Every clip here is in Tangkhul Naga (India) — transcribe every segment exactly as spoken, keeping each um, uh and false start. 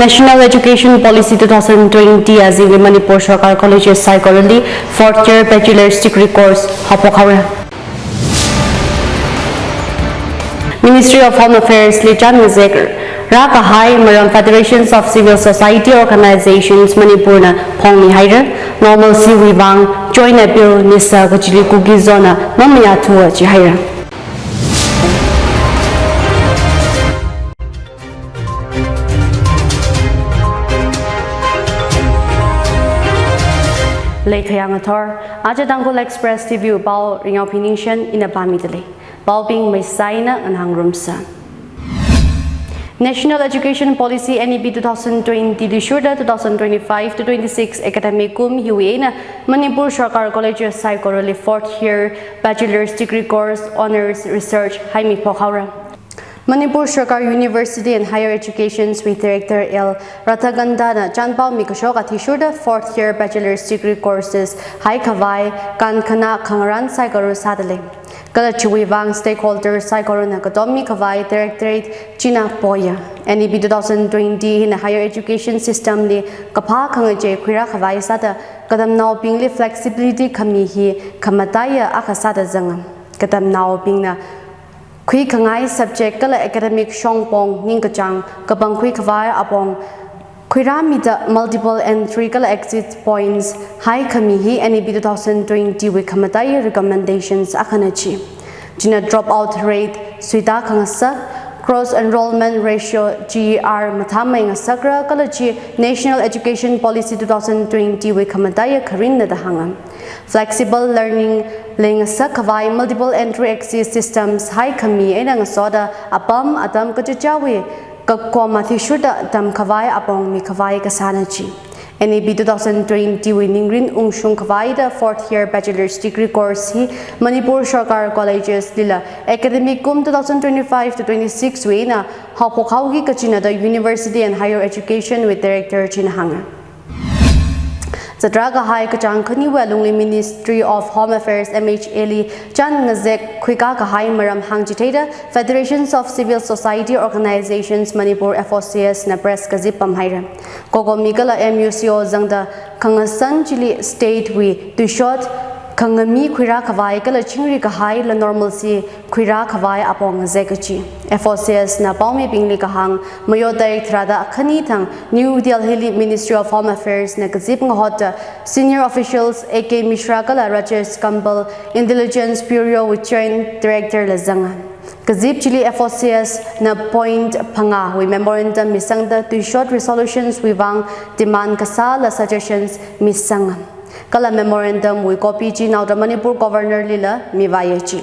National Education Policy two thousand twenty azingli Manipur Sarkar Colleges saikorali fourth year bachelor's degree course haophok haora. Ministry of Home Affairs li chān ngazek rākahai maram Federations of Civil Society Organizations Manipur na phongmi haira. Normalcy wui vang joint appeal misa kachili Kuki Zo na mamayāthua jihaira. Leikhayang athor, aja Tangkhul Express T V pao Ringyao Phiningshen ina pāmidalei. Paobing meisaina nganāngarumsa. National Education Policy, N E P, two thousand twenty tuishurda two thousand twenty-five to twenty-six academic kum hiwui eina Manipur Sarkar Colleges saikorali fourth year bachelor's degree course, honours, research haimiphok haora. Manipur Sarkar University and Higher Education's wui Director L Radhakantha na chānpao mikashok athishurda fourth year bachelor's degree courses haikhavai kankhanā khangarān saikora sādalei. Kala chiwui vang stakeholder saikorana katom mikhavai directorate china poya. N E P two thousand twenty hina higher education system li kaphā khangachei khuirākhavai sāda katamnaobingli flexibility khami hi khamataiya akha sāda zanga. Katamnaobingna khuikhangai subject kala academic shongpong ningkachāng kapangkhui khavai apong khuirāmida multiple entry kala exit points haikhami hi N E P two thousand twenty wui khamataiya recommendations akhana ji. China dropout rate suitākhangasak, cross enrollment ratio, G E R mathāmei ngasakra kala chi National Education Policy two thousand twenty wui khamataiya kharinna da hānga. Flexible learning leingasak khavai multiple entry exit systems haikhami eina ngasoda apam atam kachichāwui kakom athishurda tamkhavai apong mikhavai kasāna ji. N E P two thousand twenty wui ningrin ungshung khavaida fourth year bachelor's degree course hi Manipur Sarkar Colleges lila academic kum two thousand twenty-five to twenty-six wui eina haophok haoki kachina da University and Higher Education wui Director china hānga. Zatrākahai kachāng khaniwui alungli Ministry of Home Affairs, M H A li chān ngazek khuikakahai maram hāngchitheida Federations of Civil Society Organizations Manipur, F O C S na press kazip pamhaira. COCOMI kala M U C O zangda khangasan chili state wui tuishot khangami khuirākhavai kala chingri kahaila normalcy khuirākhavai apong ngazek kaji. F O C S na paomibingli kahāng, mayo tarik tharāda khani thang New Delhi li Ministry of Home Affairs na kazip ngahotda senior officials A K Mishra kala Rajesh Kambal, Intelligence Bureau wui Joint Director la zanga. Kazip chili F O C S na point phangāwui memorandum misangda tuishot resolutions wui vang demand kasāla suggestions misanga. Kala memorandum wui copy chi naoda Manipur Governor lila mivāya ji.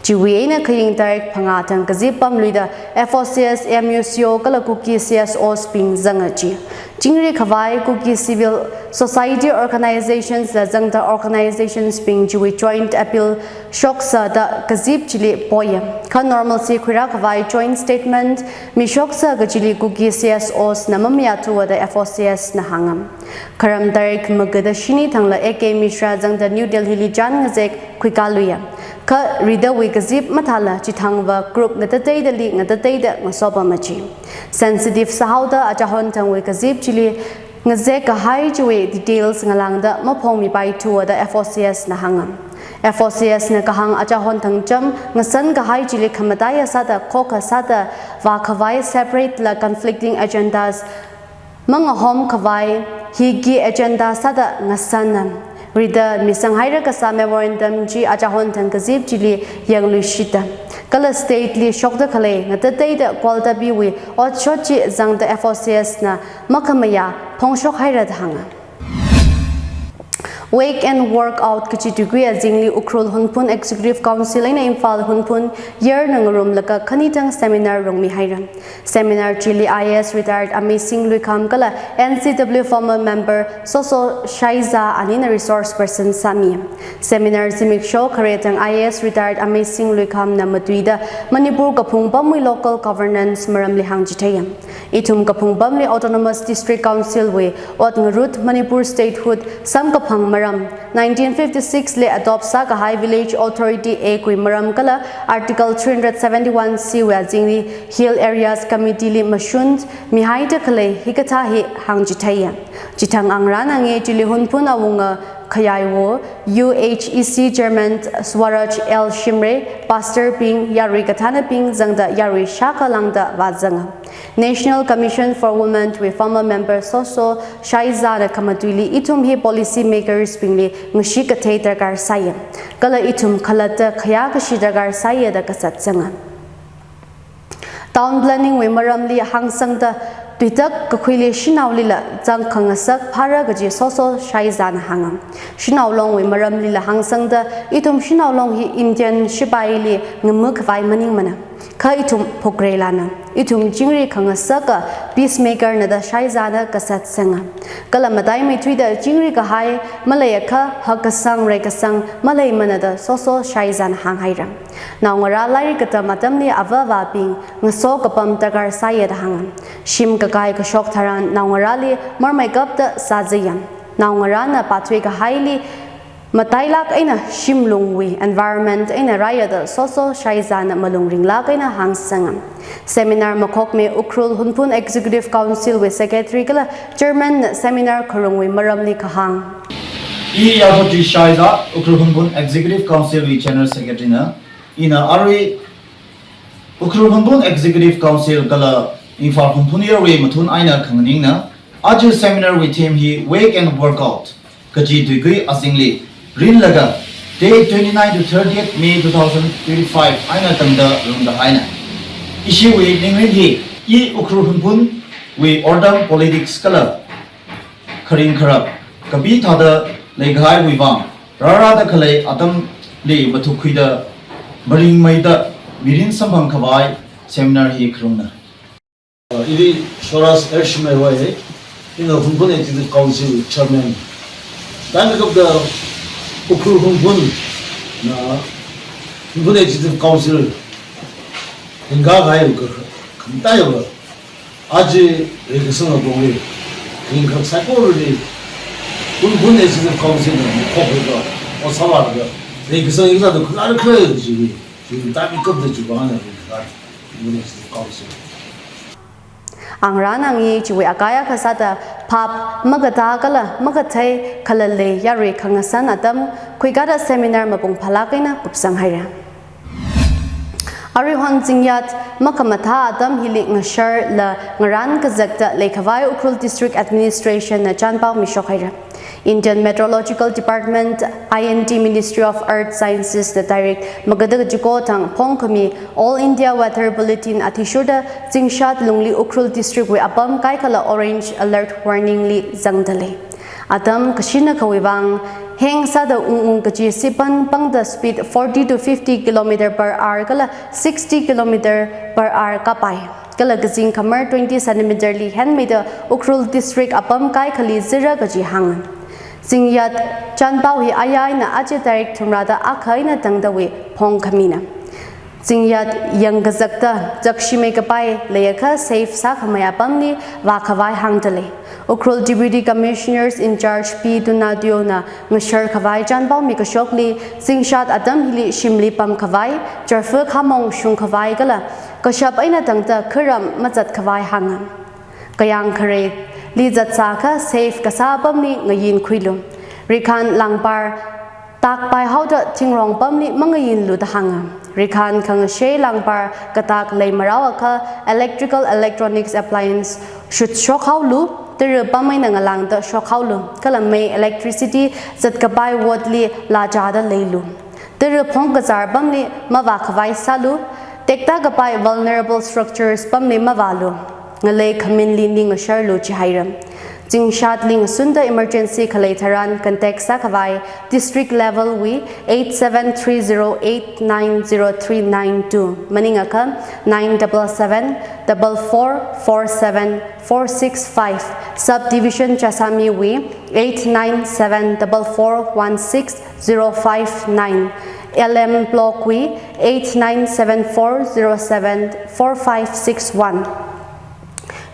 Chiwui eina khaying tarik phangā thang kazip pamluida F O C S, M U C O kala Kuki C S Os bing zanga ji. Chingri khavai Kuki civil society organizations la zangda organizations bing chiwui joint appeal shoksa da kazip chili poya. Kha normalcy khuirākhavai joint statement mishoksa kachili Kuki C S Os na mamayāthua da F O C S na hānga. Kharam tarik magada shini thangla A K Mishra zangda New Delhi li chān ngazek khuikāluiya. Kha ridawui kazip mathāla chithangva group ngatateidali ngatateida ngasopama ji. Sensitive sāhaoda achahon thangwui kazip chili ngazek kahai chiwui details ngalāngda maphongmipaithua da F O C S na hānga. F O C S na kahāng achahon thang cham ngasan kahai chili khamataiya sāda khokha sāda vākhavai separate la conflicting agendas mangahomkhavai hiki agenda sāda ngasana. Rida misanghaira kasā memorandum chi achahon thang kazip chili yangluishita. Kala state li shokda khalei ngatateida kwaltabiwui otshot chi zangda F O C S na makhamayā phongshokhaira da hānga. Wake and Work Out kachi tuikui azingli Ukhrul Hunphun Executive Council eina Imphal Hunphun yarna ngarumlaga khani thang seminar rungmihaira. Seminar chili I A S retired Amazing Luikham kala N C W former member Soso Shaiza anina resource person sāmi. Seminar zimiksho khare thang I A S retired Amazing Luikhamna matuida Manipur kaphung pamwui local governance maramli hāngchitheiya. Ithum kaphung pamli Autonomous District Council wui ot ngarut Manipur statehood samkaphang maram Nineteen fifty-six li adopt sākahai Village Authority Act wui maram kala Article three hundred seventy-one C wui azingli Hill Areas Committee li mashun mihaida khalei hikathā hi hāngchitheiya. Chithang angrān ange chili Hunphun awunga khayaiwo U H E C Chairman Swaraj L Shimray, Pastor bing, yarui kathānabing zangda yarui shākha lāngda vāzanga. National Commission for Women wui former member Soso Shaizana khamatuili ithum hi policy makers bingli ngashi kathei darkar sāya. Kala ithum khalatta khayā kashi darkar sāya da kasat zanga. Town planning wui maramli hāngsangda tuitak kakhuili shanaolila zang khangasak phāra kaji Soso Shaizana hānga. Shanao Long wui maramlila hāngsangda ithum Shanao Long hi Indian shipaili ngamu khavai maningmana. Kha ithum phukreilana. Ithum chingri khangasaka peacemaker na da Shaizana kasat zanga. Kala mataimeithuida chingri kahai maleiakha hakkasang reikasang maleimana da Soso Shaizana hānghaira. Naongarā lairik katam atamli avā avābing ngaso kapam darkar sāya da hānga. Shim kakai kashok tharan naongarāli marmeikapta sāzaya. Naongarāna pāthui kahaili matailāk eina shimlungwui environment eina rāya da Soso Shaizana malung ringlāk eina hāngsanga. Seminar makhokmei Ukhrul Hunphun Executive Council wui Secretary kala Chairman na seminar kharungwui maramli kahāng. I Yarthotri Shaiza, Ukhrul Hunphun Executive Council wui General Secretary na, ina arui Ukhrul Hunphun Executive Council kala Imphal Hunphun Yarui mathun eina khanganingna, aja seminar wui theme hi Wake and Work Out kaji tuikui azingli rinlaga, date twenty-nine to thirtieth May two thousand twenty-five eina tangda rungda haina. Ishiwui ningrin hi, i Ukhrul Hunphun wui ordam politics kala kharing kharap kapi thāda leikahaiwui vang, rārāda khalei atamli mathukhuida maringmeida mirin samphang khavai seminar hi kharungna. Ili Swaraj L Shimray hoi, ina Hunphun Executive Council Chairman. Tangkapda Ukhrul Hunphun na Hunphun Executive Council hingga gai ka khamtaiwa. Aja reikasang apongli, ringkak saikorali, Hunphun Executive Council na makhokhaoda, osawada, reikasang ina da khular khala ji, ringtami kapda jibana ringkak, Hunphun Executive Council. Angrān angi chiwui akaya kasāda phap makatā kala makathei khalalei yarui khangasan atam khuikada seminar mapung phalāk eina kupsang haira. Aruihon zingyat makhamathā atam hili ngasharla ngarān kazakta leikhavai Ukhrul District Administration na chanpao mishok haira. Indian Meteorological Department, I N D, Ministry of Earth Sciences na tarik maga da kachiko thang phongkhami All India Weather Bulletin athishurda zingshat lungli Ukhrul District wui apam kaikhala orange alert warning li zangda lei. Atam kashina khawui vang, heng sāda ung ung kachi sipan pangda speed forty to fifty kilometer per hour kala sixty kilometer per hour kapai. Kala kazing khamar twenty centimeter li henmeida Ukhrul District apam kaikhali zira kaji hānga. Zingyat chanpao hi aya eina aja tarik thumrada akha eina tangdawui phongkhamina. Zingyat yangkazakta zakshimei kapai leiakha safe sākhamei apamli vākhavai hāngda lei. Ukhrul Deputy Commissioners in Charge P Donadio na ngashar khavai chanpao mikashokli, zingshat atam hili shimli pamkhavai, charfu khamong shungkhavai kala kashap eina tangda kharam mazatkhavai hānga. Kayang khareili zatsākha safe kasā apamli ngayinkhuilu. Rikhan langpar takpai haoda thingrong apamli mangayinlu da hānga. Rikhan khangashei langpar katak leimarao akha electrical electronics appliance shutshok haolu, tara pam eina ngalāngda shok haolu, kala mei electricity zatkapai ward li lachada leilu. Tara phongkazar apamli mavākhavai sālu, tekta kapai vulnerable structures apamli mavālu. Ngalei khaminli ning asharlu jihaira. Zingshat ling sunda emergency khalei tharan contact sākhavai district level wui eight seven three zero eight nine zero three nine two, maningakha nine double seven double four four seven four six five, subdivision Chasami wui eight nine seven double four one six zero five nine, L M block wui eight nine seven four zero seven four five six one.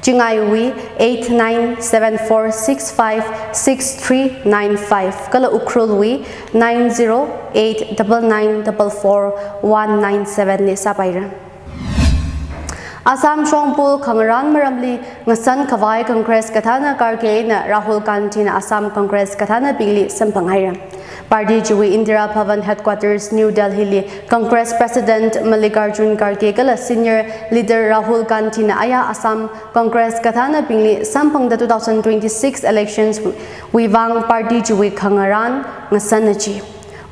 Chingaiwui eight nine seven four six five six three nine five, kala Ukhrulwui nine zero eight double nine double four one nine seven li sāpaira. Assam shongfa khangarān maramli ngasan khavai Congress kathāna Kharge eina Rahul Gandhina Assam Congress kathānabingli samphanghaira. Party chiwui Indira Bhavan Headquarters, New Delhi li Congress President Mallikarjun Kharge kala Senior Leader Rahul Gandhina aya Assam Congress kathānabingli samphangda two thousand twenty-six elections wui vang party chiwui khangarān ngasana chi.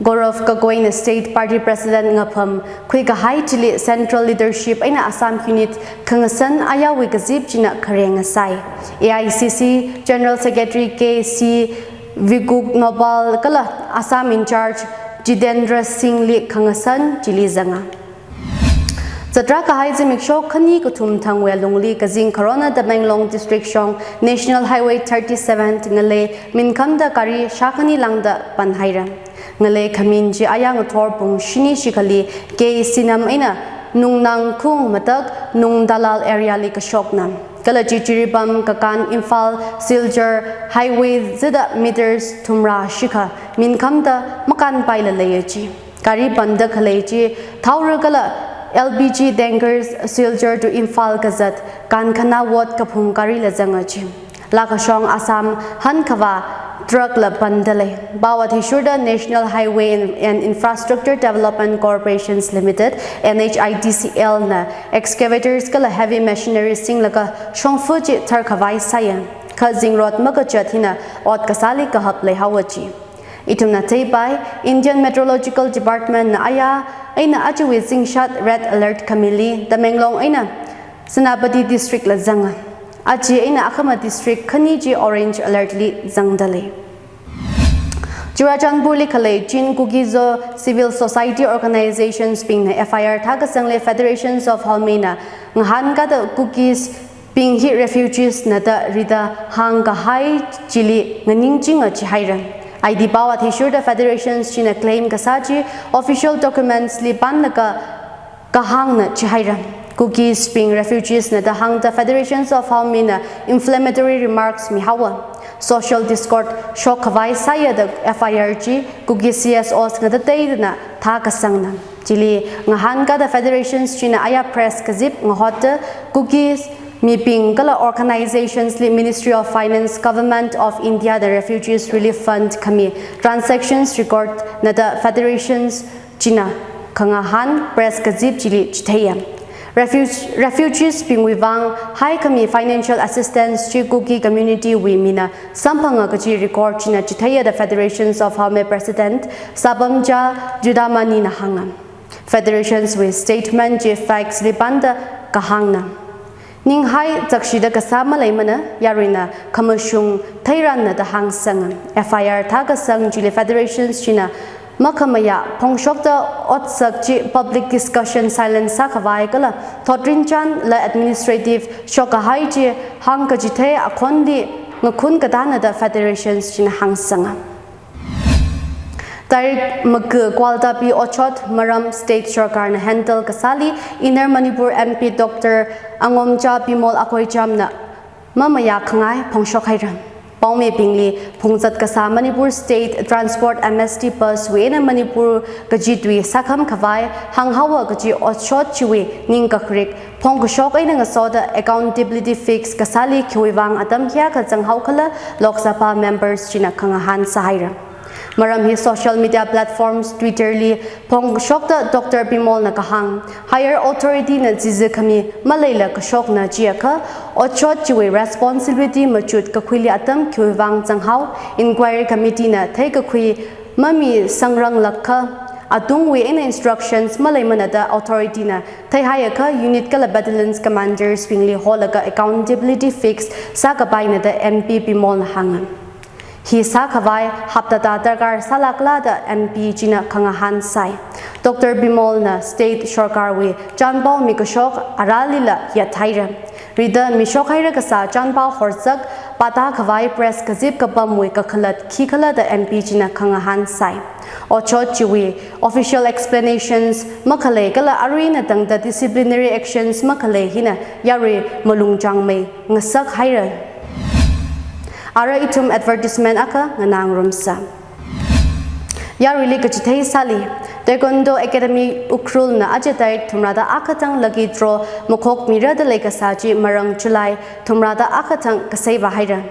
Gaurav Gogoina State Party President ngapham khuikahai chili Central Leadership eina Assam Unit khangasan ayawui kazip china khareng ngasai. A I C C General Secretary K C Vegogopal kala Assam in-charge Jitendra Singh li khangasan chili zanga. Zatra kahai zimiksho khani kathum thangwui alungli kazing kharona Tamenglong District shong National Highway thirty-seven ngalei minkhamda gari shākhani lāngda panhaira. Ngalei khamin chi aya ngathor pung shini shikhali K Sinam eina Nungnangkhung matak Nungdalal area li kashokna. Kala chi Jiribam kakān Imphal Silchar Highway zida meters thumrā shikha minkhamda makānpaila leiya chi. Gari panda khalei chi thaora kala L P G tankers Silchar to Imphal kazat Kankhana Ward kaphung garila zanga chi. Lakashong Assam hankhavā truck la panda lei. Pao athishurda National Highway and, and Infrastructure Development Corporations Limited, N H I D C L na excavators kala heavy machineries singlaga shongfa chi tharkhavai sāya. Kha zingrot makachat hina ot kasāli kahap leihaowa chi. Ithumna theipai, Indian Meteorological Department na aya eina achiwui zingshat red alert khamili Tamenglong eina Senapati District la zanga. Achi eina akhama district khani chi orange alert li zangda lei. Churachandpur li khalei Chin Kuki-Zo Civil Society Organizations bingna F I R thākasangli Federations of Hawmei na ngahānkada Kukis bing hi refugees na da rida hāngkahai chili nganingchinga chihaira. Aidi pao athishurda federations china claim kasā chi official documents li panlaga kahāngna chihaira. Kukis bing refugees na da hāngda Federations of Hawmei na inflammatory remarks mihaowa. Social discord shokkhavai sāya da F I R chi Kuki C S Os ngatateina thākasangna. Chili ngahānkada federations china aya press kazip ngahotda Kukis mibing kala organizations li Ministry of Finance, Government of India da Refugees Relief Fund khami transactions record na da federations china khangahān press kazip chili chitheiya. Refuge-, refugees bingwui vang haikhami financial assistance chi Kuki community wui mina samphanga kaji record china chitheiya da Federations of Hawmei President Sapamcha Judamani na hānga. Federations wui statement chi facts li panda kahāngna. Ninghai zakshida kasā maleimana, yaruina khamashung theiranna da hāngsanga. F I R thākasang chili federations china makhamayā phongshokta otsak chi public discussion silence sākhavai kala thotrinchān la administrative shokkahai chi hāngkachithei akhonli ngakhun katana da federations china hāngsanga. Tarik maga Gwaltabi otshot maram state sarkarna handle kasāli Inner Manipur M P Doctor Angomcha Bimol Akoijam na mamayā khangai phongshok haira. Paomibingli phungzat kasā Manipur State Transport M S T bus wui eina Manipur kaji tui sākham khavai hānghaowa kaji otshot chiwui ningkakrik phongkashok eina ngasoda accountability fix kasāli khiwui vang atam kayākha zanghaokhala Lok Sabha members china khangahān sāhaira. Maram hi social media platforms Twitter li phongshokta Doctor Bimol na kahāng, higher authority na chizi khami maleila kashokna chiakha, otshot chiwui responsibility machut kakhuili atam khiwui vang zanghao, inquiry committee na theikakhui mamisangrang lakha, atungwui eina instructions maleimana da authority na theihaiakha unit kala battalions commanders bingli holaga accountability fix sākapaina da M P Bimol na hānga. Hi sākhavai hapta da darkar sālakla da M P china khangahān sai. Doctor Bimol na state sarkarwui chanpao mikashok aralila yathaira. Rida mishok haira kasā chanpao horzak Pata khavai press kazip kapamwui kakhalat khikhala da M P china khangahān sai. Otshot chiwui official explanations makhalei kala aruina tangda disciplinary actions makhalei hina yarui malung changmei ngasak haira. Ara ithum advertisement akha nganā ngarumsa. Yaruili kachithei sāli, Taekwondo Academy Ukhrul na aja tarik thumrada akha thang lucky draw makhokmira da leikasā chi marān July thumrada akha thang kasei vāhaira.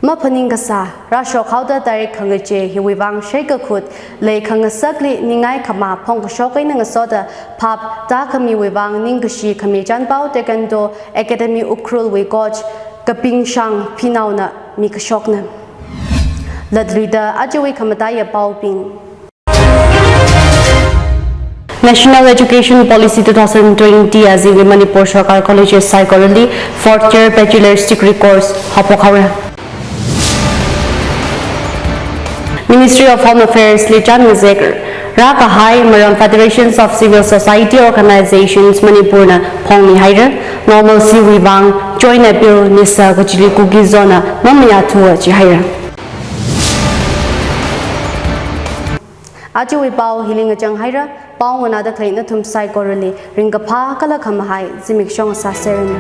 Maphaning kasā, rāshok haoda tarik khangachei hiwui vang shei kakhut, lei khangasakli ningai khamā phongkashok eina ngasoda phap tākhamiwui vang ningkashi khami Chanpao Taekwondo Academy Ukhrul wui coach Kapingshang Pinaona mikashokna. Latluida ajawui khamataiya paobing. National Education Policy two thousand twenty azingli Manipur Sarkar Colleges saikorali fourth year bachelor's degree course haophok haora. Ministry of Home Affairs li chān ngazek rākahai marān Federations of Civil Society Organizations Manipur na phongmi haira. Normalcy wui vang joint appeal misa kachili Kuki Zo na mamayāthua jihaira. Ajawui pao hili ngachang haira, pao nganāda khalei nathum saikorali ringkaphā kala khamahai zimiksho ngasāseranu.